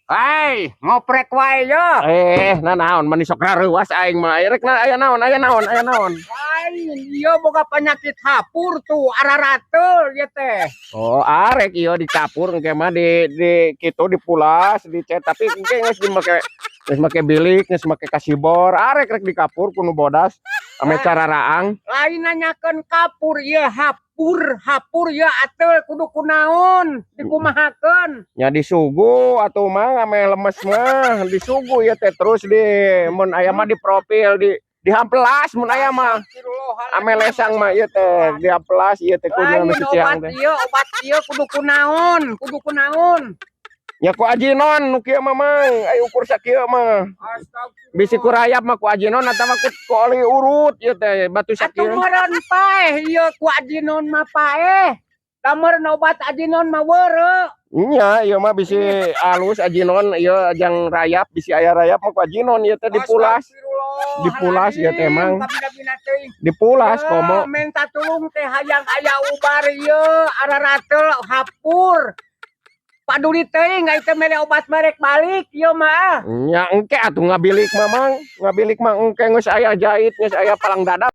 Hei, ngoprek wae yo. Eh, nah naon mani sok rareuwas aing mah. Rek na aya naon, aya naon, aya naon. Lain, ieu boga penyakit hapur tuh, ararateul ieu teh. Oh, arek ieu dikapur engke mah di kitu dipulas, dicet, tapi engke geus dimake, geus make bilik, geus make kasibor, arek rek dikapur ku nu bodas ame cara raang. Lain nanyakeun kapur, ieu hapur, hapur ieu ateul kudu kunaon, dikumahakeun? Nya disugu atuh mah, ame lemes mah disugu ieu teh, terus di mun aya mah di profil di dihampelas mun aya mah. Ame lesang mah ieu teh dihampelas ieu teh kudu Lain ame si Ciang obat teh. Ieu obat ieu kudu kunaon, kudu kunaon? Nya ku ajinon nu kieu mah, Mang, aya ukur sakieu mah. Bisi ku rayap mah ku ajinon atawa ku oli urut ieu teh batu Atuh sakieu. Meureun paeh ieu ku ajinon mah paeh. Da meureun obat ajinon mah weureu. Nya ieu mah bisi alus ajinon ieu jang rayap, bisi aya rayap mah ku ajinon ieu teh dipulas. Dipulas ieu teh, Mang. Dipulas komo. Minta tulung teh hayang aya ubar ieu ararateul hapur. Paduli teuing ai teh mere obat merek balik ieu mah. Nya engke atuh ngabilik mah, Mang. Ngabilik mah engke geus aya jait, geus aya palang dada.